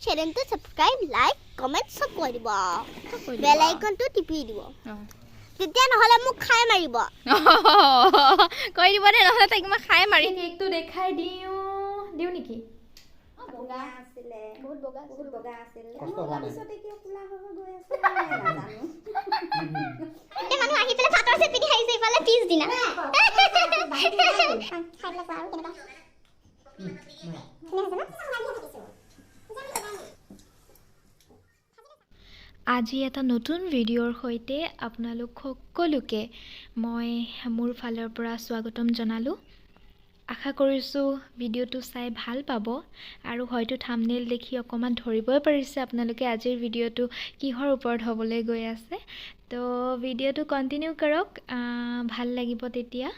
চেনেলটো subscribe, like, comment চব কৰি দিব, বেল আইকনটো টিপি দিব। তেতিয়া নহ'লে মোক খাই মাৰিব। কৈ দিব দে, নহ'লে তাইক মই খাই মাৰিম। কেকটো দেখাই দিওঁ দিওঁ নেকি? বগা আছিলে, বহুত বগা। বহুত বগা আছিল। কষ্ট হোৱা নাই। পিছতে কিয় কোলা হৈ হৈ গৈ আছে নাজানো। এই মানুহ আহি পেলাই পাটৰ চেট পিন্ধি আহিছে ইফালে পিছদিনা। খাই পেলাই চোৱা আৰু কেনেকুৱা ধুনীয়া হৈছে ন? আজি এটা নতুন ভিডিঅ'ৰ সৈতে আপোনালোক সকলোকে মই মোৰ ফালৰ পৰা স্বাগতম জনালোঁ। আশা কৰিছোঁ ভিডিঅ'টো চাই ভাল পাব আৰু হয়তো থাম্বনেইল দেখি অকণমান ধৰিবই পাৰিছে আপোনালোকে আজিৰ ভিডিঅ'টো কিহৰ ওপৰত হ'বলৈ গৈ আছে। তো ভিডিঅ'টো কণ্টিনিউ কৰক, ভাল লাগিব তেতিয়া।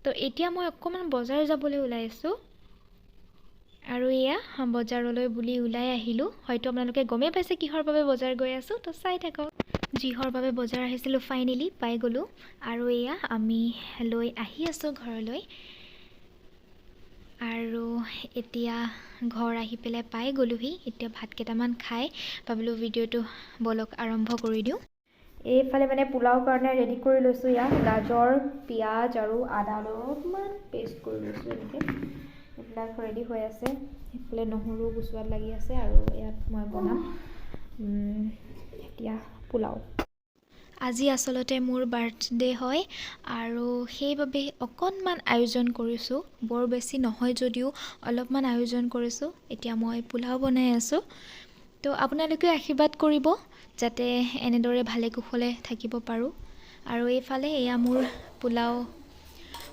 তো এতিয়া মই অকণমান বজাৰ যাবলৈ ওলাইছোঁ আৰু এয়া বজাৰলৈ বুলি ওলাই আহিলোঁ। হয়তো আপোনালোকে গমেই পাইছে কিহৰ বাবে বজাৰ গৈ আছোঁ, তো চাই থাকক। যিহৰ বাবে বজাৰ আহিছিলোঁ ফাইনেলি পাই গ'লোঁ আৰু এয়া আমি লৈ আহি আছোঁ ঘৰলৈ। আৰু এতিয়া ঘৰ আহি পেলাই পাই গ'লোহি। এতিয়া ভাত কেইটামান খাই ভাবিলোঁ ভিডিঅ'টো ব'লক আৰম্ভ কৰি দিওঁ। এইফালে মানে পোলাওৰ কাৰণে ৰেডি কৰি লৈছোঁ। ইয়াত গাজৰ, পিঁয়াজ আৰু আদা অলপমান পেষ্ট কৰি লৈছোঁ। এনেকৈ এইবিলাক ৰেডি হৈ আছে। সেইফালে নহৰু গুচোৱাত লাগি আছে আৰু ইয়াত মই বনাম এতিয়া পোলাও। আজি আচলতে মোৰ বাৰ্থডে হয় আৰু সেইবাবে অকণমান আয়োজন কৰিছোঁ। বৰ বেছি নহয় যদিও অলপমান আয়োজন কৰিছোঁ। এতিয়া মই পোলাও বনাই আছোঁ। তো আপোনালোকেও আশীৰ্বাদ কৰিব যাতে এনেদৰে ভালে কুশলে থাকিব পাৰোঁ। আৰু এইফালে এয়া মোৰ পোলাও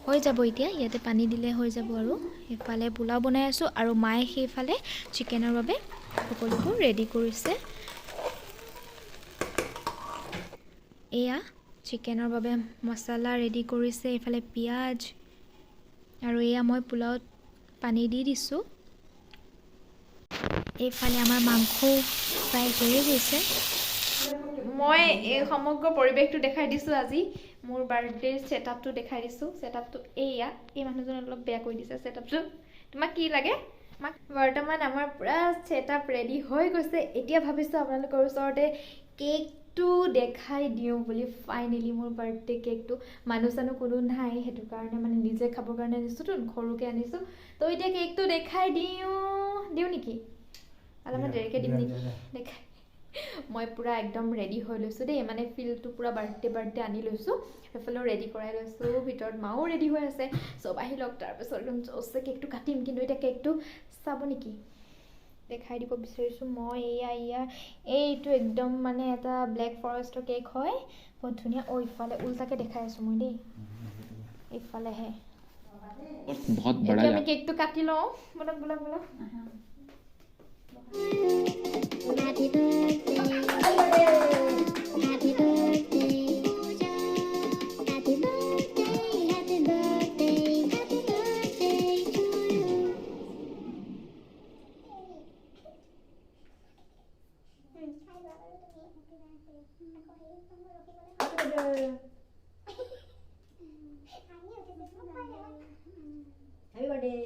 হৈ যাব এতিয়া, ইয়াতে পানী দিলে হৈ যাব। আৰু এইফালে পোলাও বনাই আছোঁ আৰু মায়ে সেইফালে চিকেনৰ বাবে সকলোবোৰ ৰেডি কৰিছে। এয়া চিকেনৰ বাবে মছলা ৰেডি কৰিছে, এইফালে পিঁয়াজ আৰু এয়া মই পোলাওত পানী দি দিছোঁ। এইফালে আমাৰ মাংসও প্ৰায় হৈয়ে গৈছে। মই এই সমগ্ৰ পৰিৱেশটো দেখাই দিছোঁ। আজি মোৰ বাৰ্থডেৰ ছেটআপটো দেখাই দিছোঁ। ছেটআপটো এইয়া। এই মানুহজনে অলপ বেয়া কৰি দিছে ছেটআপটো। তোমাক কি লাগে? মাক বৰ্তমান আমাৰ পূৰা ছেটআপ ৰেডি হৈ গৈছে। এতিয়া ভাবিছোঁ আপোনালোকৰ ওচৰতে কেকটো দেখাই দিওঁ বুলি। ফাইনেলি মোৰ বাৰ্থডে কেকটো, মানুহ চানুহ কোনো নাই, সেইটো কাৰণে মানে নিজে খাবৰ কাৰণে আনিছোঁতো, সৰুকৈ আনিছোঁ। তো এতিয়া কেকটো দেখাই দিওঁ দিওঁ নেকি? অলপমান দেৰিকৈ দিম নেকি দেখাই? মই পূৰা একদম ৰেডি হৈ লৈছোঁ দেই, মানে ফিলটো পূৰা বাৰ্থডে বাৰ্থডে আনি লৈছোঁ। সেইফালেও ৰেডি কৰাই লৈছোঁ, ভিতৰত মাও ৰেডি হৈ আছে। চব আহি লওক, তাৰপিছত একদম জোচে কেকটো কাটিম। কিন্তু এতিয়া কেকটো চাব নেকি? দেখাই দিব বিচাৰিছোঁ মই। এয়া এয়া এইটো একদম মানে এটা ব্লেক ফৰেষ্টৰ কেক হয়, বহুত ধুনীয়া। অ' ইফালে উল্টাকৈ দেখাই আছোঁ মই দেই, এইফালেহে। बहुत बड़ा এতিয়া আমি কেকটো কাটি লওঁ। ব'লক ব'লক ব'লক। Happy birthday, happy birthday, happy birthday, happy birthday, happy birthday to you. Happy birthday.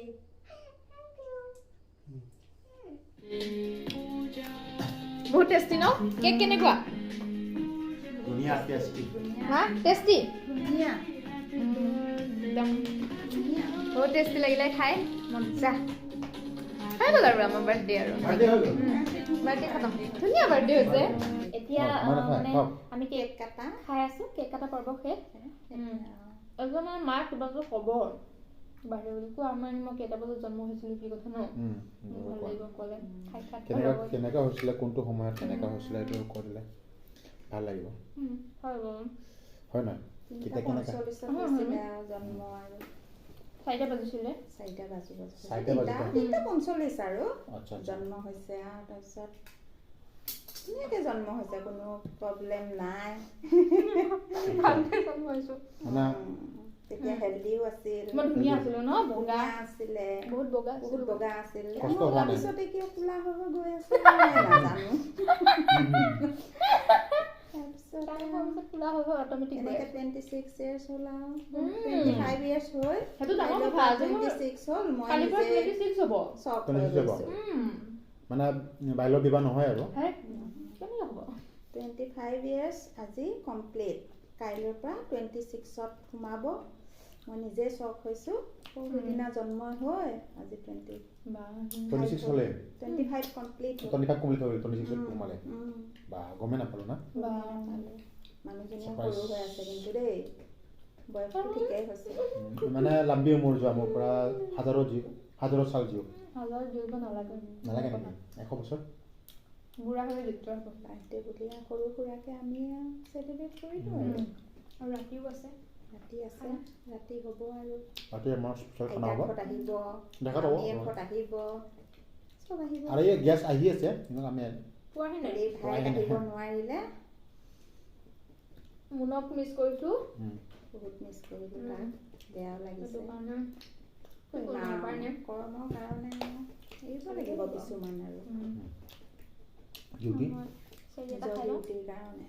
বহুত টেষ্টি ন কেক? কেনেকুৱা? ধুনীয়া, টেষ্টি। হা, টেষ্টি। ধুনীয়া। একদম বহুত টেষ্টি লাগিলে খাই, মজা হৈ গ'ল আৰু আমাৰ বাৰ্থডে আৰু বাৰ্থডে হৈ গ'ল। বাৰ্থডে খতম, ধুনীয়া বাৰ্থডে হৈছে এতিয়া। অ, মানে মানে খাওক। আমি কেক কাটা খাই আছোঁ, কেক কটা পৰ্ব শেষ। একদম মানে মাক কিবা এটা ক'ব বাৰ্থডে বুলি কোৱা, আমাৰ মই কেইটা বজাত জন্ম হৈছিলোঁ কি কথা ন? ভাল লাগিব ক'লে খাই খাই। কেনেকুৱা কেনেকুৱা হৈছিলে, কোনটো সময়ত কেনেকুৱা হৈছিলে, সেইটো কৈ দিলে ভাল লাগিব। হয় বাৰু। হয় নহয়? কেতিয়া কেনেকুৱা? 50ত হৈছিলে আৰু জন্ম আৰু 4টা বাজিছিলে। 4টা বাজি বাজি 4টা বাজিব। 3:45 আৰু আচ্ছা আচ্ছা। জন্ম হৈছে আৰু তাৰপিছত ধুনীয়াকৈ জন্ম হৈছে, কোনো প্ৰব্লেম নাই। ভালকে জন্ম হৈছোঁ। মানে তেতিয়া হেল্ডিও আছিল। মই ধুনীয়া আছিলোঁ ন, বগা। ধুনীয়া আছিলে। বহুত বগা। বহুত বগা আছিল। কষ্ট হোৱা নাই। পিছতে কিয় কোলা হৈ হৈ গৈ আছে নাজানো। তাৰপিছত কোলা হৈ হৈ অট'মেটিক এনেকৈ 26 ইয়াৰ্ছ হ'ল আৰু 25 ইয়াৰ্ছ হৈ সেইটো ডাঙৰ কথা। আজি মোৰ 26 হ'ল, মই কালিৰ পৰা নিজে 26 হ'ব। চক হৈ 26 হ'ব। গৈছোঁ। মানে বাল্য বিবাহ নহয় আৰু। কেনেকৈ হ'ব? 25 ইয়াৰ্ছ আজি কমপ্লিট। কাইলৈৰ পৰা 26ত সোমাব। মই নিজে শ্বক হৈছোঁ, সৌ সিদিনা জন্ম হৈ আজি টুৱেণ্টি 26 হ'লে? 25 কমপ্লিট। 25 কমপ্লিট হৈ গ'ল, 26ত সোমালে। বা, গমেই নাপালোঁ না। মানুহজনীও Surprise. সৰু হৈ আছে কিন্তু দেই, বয়সটো ঠিকেই হৈছে। মানে लंबी उमर যোৱা মোৰ পৰা, হাজাৰো জীৱ, হাজাৰো साल জীওক। হাজাৰ জুৰিব নালাগে। নালাগে নেকি? 100 বছৰ? বুঢ়া হ'লে দিগদাৰ হ'ব। বাৰ্থডে বুলি আৰু সৰু সুৰাকৈ আমি চেলিব্ৰেট কৰিলোঁ আৰু। আৰু ৰাতিও আছে। ৰাতি আছে, ৰাতি হ'ব আৰু। ৰাতি আমাৰ স্পেচিয়েল খানা হ'ব। আইতাকহঁত আহিব। দেখাত হ'ব। মামীয়েকহঁত আহিব, চব আহিব। আৰু এই গেষ্ট আহি আছে, কিন্তু আমি পোৱাহি নাই। হেৰি ভাইক আহিব নোৱাৰিলে। মুনক মিছ কৰিছোঁ। বহুত মিছ কৰিলোঁ তাক, বেয়াও লাগিছে। সেইটো কাৰণে কৰিম আৰু। উপায় নাই। কৰ্মৰ কাৰণে এৰিব লাগিব কিছুমান আৰু। ডিউটি। চেৰি এটা নিজৰ খাই লওঁ। ডিউটিৰ কাৰণে।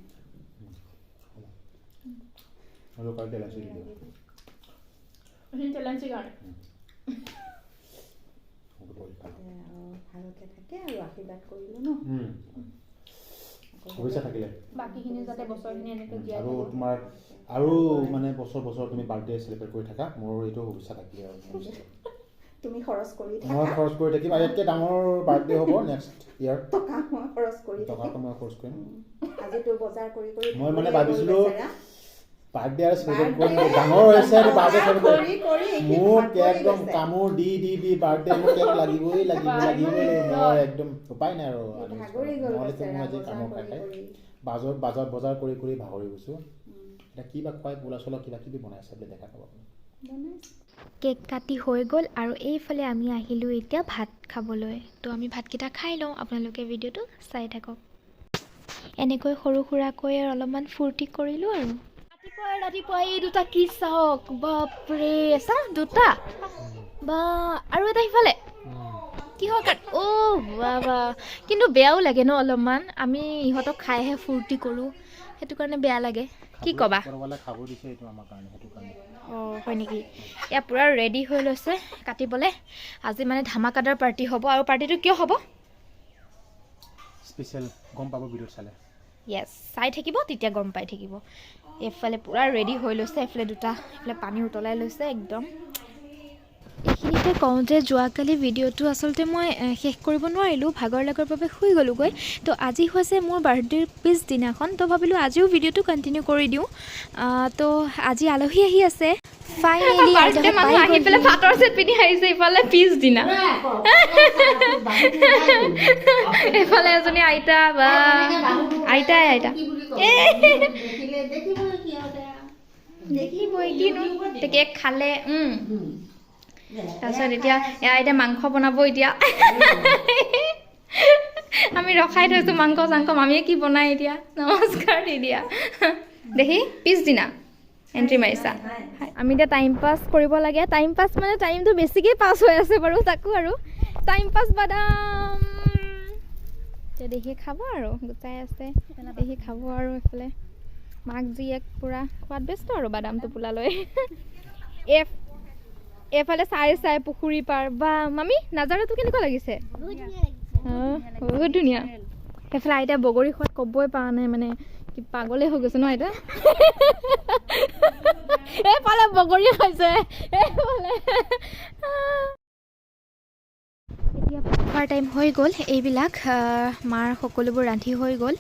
আৰু কালি তেলাচি দিব। সেইখিনি চেলেঞ্জৰ কাৰণে। সেইটো পৰীক্ষা। আৰু ভালকে থাকে আৰু আশীৰ্বাদ কৰিলোঁ ন। আকৌ শুভেচ্ছা থাকিলে। বাকীখিনি যাতে বছৰখিনি এনেকৈ জীয়াই আৰু থাকক। তোমাৰ আৰু মানে বছৰ বছৰ তুমি বাৰ্থডে চেলিব্ৰেট কৰি থাকা, মোৰ এইটো শুভেচ্ছা থাকিলে আৰু। তুমি খৰচ কৰি মই থাকা। খৰচ কৰি থাকিম আৰু ইয়াতকৈ ডাঙৰ বাৰ্থডে হ'ব নেক্সট ইয়াৰ। টকা মই খৰচ কৰি টকাটো থাকিম। মই খৰচ কৰিম। আজিতো বজাৰ কৰি কৰি মই মানে ভাগৰিয়ে গ'ল ভাবিছিলোঁ বেচেৰা। বাৰ্থডে আৰু চেলিব্ৰেট কৰিম, ডাঙৰ হৈছে বাৰ্থডে চেলিব্ৰেট। কৰি কৰি এইখিনি মোক ভাগৰি একদম গৈছে। কামোৰ দি দি দি বাৰ্থডে মোক কেক লাগিবই লাগিব, লাগিবই লাগিব। মই একদম উপায় নাই আৰু। ভাগৰি গ'ল নহ'লেতো বেচেৰা মই আজি বজাৰ কামোৰ খাই কৰি খাই কৰি। বাজাৰ কৰি কৰি ভাগৰি গৈছোঁ। এতিয়া কি বা খুৱাই, পোলাও চোলাও কিবা কিবি বনাই আছে বুলি দেখা পাব আপুনি। বনাইছে। কেক কাটি হৈ গ'ল আৰু এইফালে আমি আহিলোঁ এতিয়া ভাত খাবলৈ। তো আমি ভাতকেইটা খাই লওঁ, আপোনালোকে ভিডিঅ'টো চাই থাকক। এনেকৈ সৰু সুৰাকৈ আৰু অলপমান ফূৰ্তি কৰিলোঁ। আৰু ৰাতিপুৱাই ৰাতিপুৱাই এই দুটা কি চাওক, বাপৰে, চাওঁ দুটা বা আৰু এটা সিফালে কিহৰ কাৰণ? অ' বাবা, কিন্তু বেয়াও লাগে ন অলপমান, আমি ইহঁতক খাইহে ফূৰ্তি কৰোঁ, সেইটো কাৰণে বেয়া লাগে। কি ক'বা? ওপৰৱালাই খাব দিছে এইটো আমাৰ কাৰণে, সেইটো কাৰণে। অঁ, হয় নেকি? এয়া পূৰা ৰেডি হৈ লৈছে কাটিবলৈ। আজি মানে ধামাকাদাৰ পাৰ্টি হ'ব। আৰু পাৰ্টিটো কিয় হ'ব? স্পেচিয়েল, গম পাব ভিডিঅ'ত চালে। য়েছ, চাই থাকিব, তেতিয়া গম পাই থাকিব। এইফালে পূৰা ৰেডি হৈ লৈছে, এইফালে দুটা, এইফালে পানী উতলাই লৈছে একদম। এইখিনিতে কওঁ যে যোৱাকালি ভিডিঅ'টো আচলতে মই শেষ কৰিব নোৱাৰিলোঁ, ভাগৰ লগাৰ বাবে শুই গ'লোগৈ। তো আজি হৈছে মোৰ বাৰ্থডেৰ পিছদিনাখন, তো ভাবিলোঁ আজিও ভিডিঅ'টো কণ্টিনিউ কৰি দিওঁ। তো আজি আলহী আহি আছে। ফাইনেলি মানুহ আহি পেলাই পাটৰ ছেট পিন্ধি আহিছে। ইফালে পিছদিনা এইফালে এজনী আইতা বা আইতাই আইতা দেখিবই কিনো। কেক খালে, তাৰপিছত এতিয়া এয়া এতিয়া মাংস বনাব। এতিয়া আমি ৰখাই থৈছোঁ মাংস চাংস, মামীয়ে কি বনায় এতিয়া। নমস্কাৰ দি দিয়া দেখি, পিছদিনা এণ্ট্ৰি মাৰিছা। আমি এতিয়া টাইম পাছ কৰিব লাগে। টাইম পাছ মানে টাইমটো বেছিকৈ পাছ হৈ আছে বাৰু, তাকো আৰু টাইম পাছ। বাদাম এতিয়া দেখি খাব আৰু গোটাই আছে, দেখি খাব। আৰু এইফালে মাক জীয়েক পূৰা খোৱাত ব্যস্ত আৰু বাদাম টোপোলা লৈ। এইফালে চাই চাই পুখুৰী পাৰ বা মামী, নাজাৰাটো কেনেকুৱা লাগিছে? বহুত ধুনীয়া। সেইফালে আইতা বগৰী খোৱাত ক'বই পৰা নাই, মানে কি পাগলেই হৈ গৈছে ন আইতা। এইফালে বগৰী খাইছে এইফালে। এতিয়া ভাত খোৱাৰ টাইম হৈ গ'ল। এইবিলাক মাৰ সকলোবোৰ ৰান্ধি হৈ গ'ল।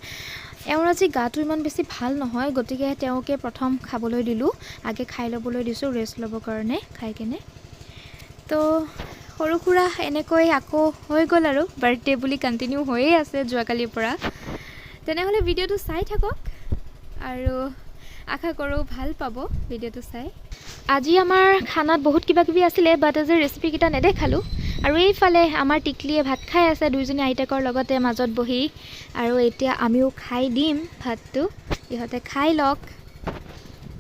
এওঁৰ আজি গাটো ইমান বেছি ভাল নহয়, গতিকে তেওঁকে প্ৰথম খাবলৈ দিলোঁ, আগে খাই ল'বলৈ দিছোঁ ৰেষ্ট ল'বৰ কাৰণে খাই কেনে। তো সৰু সুৰা এনেকৈ আকৌ হৈ গ'ল আৰু বাৰ্থডে বুলি কণ্টিনিউ হৈয়ে আছে যোৱাকালিৰ পৰা। তেনেহ'লে ভিডিঅ'টো চাই থাকক আৰু আশা কৰোঁ ভাল পাব ভিডিঅ'টো চাই। আজি আমাৰ খানাত বহুত কিবা কিবি আছিলে, বাট আজি ৰেচিপিকেইটা নেদেখালোঁ। আৰু এইফালে আমাৰ টিকলিয়ে ভাত খাই আছে দুইজনী আইতাকৰ লগতে মাজত বহি। আৰু এতিয়া আমিও খাই দিম ভাতটো, ইহঁতে খাই লওক।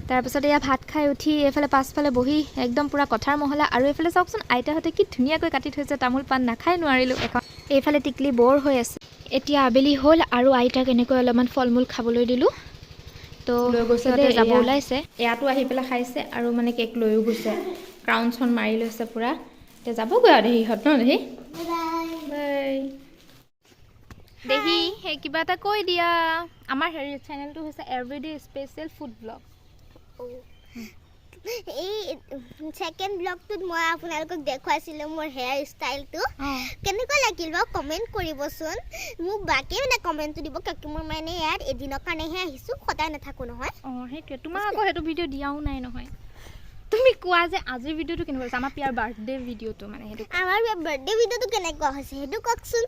তাৰপিছত এয়া ভাত খাই উঠি এইফালে পাছফালে বহি একদম পূৰা কথাৰ মহলা। আৰু এইফালে চাওকচোন, আইতাহঁতে কি ধুনীয়াকৈ কাটি থৈছে তামোল পাণ, নাখাই নোৱাৰিলোঁ এখন। এইফালে টিকলি বৰ হৈ আছে। এতিয়া আবেলি হ'ল আৰু আইতাক এনেকৈ অলপমান ফল মূল খাবলৈ দিলোঁ। তো লৈ গৈছে সিহঁতে দেই যাব এয়া। ওলাইছে। ইয়াতো আহি পেলাই খাইছে আৰু মানে কেক লৈও গৈছে, ক্ৰাউন চাউন মাৰি লৈছে পূৰা। এতিয়া যাবগৈ আৰু দেহি ইহঁত ন দেহি। Bye. বাই। দেহি, সেই কিবা এটা কৈ দিয়া। আমাৰ হেৰি চেনেলটো হৈছে এভৰিডে স্পেচিয়েল ফুড ব্লগ। এই ছেকেণ্ড ব্লগটোত মই আপোনালোকক দেখুৱাইছিলোঁ মোৰ হেয়াৰ ষ্টাইলটো। কেনেকুৱা লাগিল বাৰু কমেণ্ট কৰিবচোন। মোক বাকী মানে কমেণ্টটো দিব, কিয় মই মানে ইয়াত এদিনৰ কাৰণেহে আহিছোঁ, সদায় নাথাকোঁ নহয়। অঁ, সেইটোৱে। তোমাৰ আকৌ সেইটো ভিডিঅ' দিয়াও নাই নহয়। তুমি কোৱা যে আজিৰ ভিডিঅ'টো কেনেকুৱা হৈছে, আমাৰ পিয়াৰ বাৰ্থডে ভিডিঅ'টো, মানে সেইটো। আমাৰ বাৰ্থডে ভিডিঅ'টো কেনেকুৱা হৈছে সেইটো কওকচোন,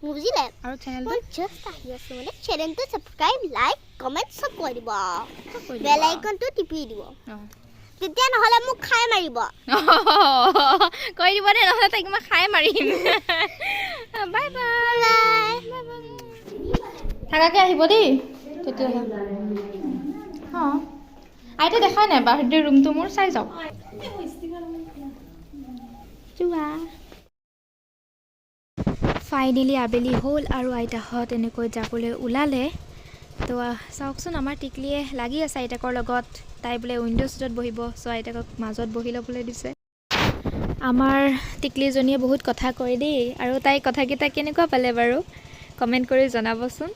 বুজিলে? আৰু চেনেলটো? মই জাষ্ট আহি আছোঁ। মানে চেনেলটো ছাবস্ক্ৰাইব, লাইক, কমেণ্ট চব কৰি দিব। কৰি দিব। বেল আইকনটো টিপি দিব। তেতিয়া নহ'লে মোক খাই মাৰিব। কৈ দিব দেই, নহ'লে তাইক মই খাই মাৰিম। Bye bye. থাকাকৈ আহিব দেই তেতিয়াহ'লে। অঁ, আইতা দেখাই নাই বাৰ্থডে ৰুমটো মোৰ, চাই যাওক। যোৱা। ফাইনেলি আবেলি হ'ল আৰু আইতাহঁত এনেকৈ যাবলৈ ওলালে। তো চাওকচোন, আমাৰ টিকলিয়ে লাগি আছে আইতাকৰ লগত। তাই বোলে উইণ্ড' চিটত বহিব, চ' আইতাকক মাজত বহি ল'বলৈ দিছে। আমাৰ টিকলিজনীয়ে বহুত কথা কয় দেই। আৰু তাইৰ কথাকেইটা কেনেকুৱা পালে বাৰু কমেণ্ট কৰি জনাবচোন।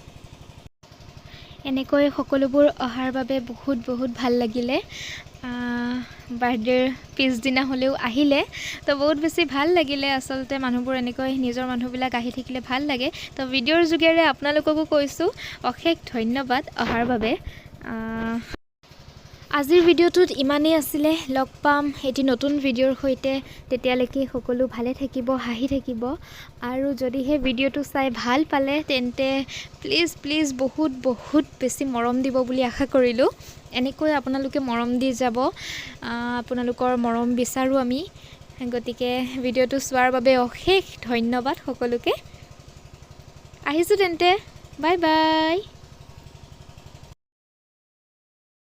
এনেকৈ সকলোবোৰ অহাৰ বাবে বহুত বহুত ভাল লাগিলে। বাৰ্থডেৰ পিছদিনা হ'লেও আহিলে, তো বহুত বেছি ভাল লাগিলে। আচলতে মানুহবোৰ এনেকৈ নিজৰ মানুহবিলাক আহি থাকিলে ভাল লাগে। তো ভিডিঅ'ৰ যোগেৰে আপোনালোককো কৈছোঁ অশেষ ধন্যবাদ অহাৰ বাবে। আজিৰ ভিডিঅ'টোত ইমানেই আছিলে। লগ পাম এটি নতুন ভিডিঅ'ৰ সৈতে। তেতিয়ালৈকে সকলো ভালে থাকিব, হাঁহি থাকিব। আৰু যদিহে ভিডিঅ'টো চাই ভাল পালে, তেন্তে প্লিজ প্লিজ বহুত বহুত বেছি মৰম দিব বুলি আশা কৰিলোঁ। এনেকৈ আপোনালোকে মৰম দি যাব, আপোনালোকৰ মৰম বিচাৰোঁ আমি। গতিকে ভিডিঅ'টো চোৱাৰ বাবে অশেষ ধন্যবাদ সকলোকে। আহিছোঁ তেন্তে, বাই বাই।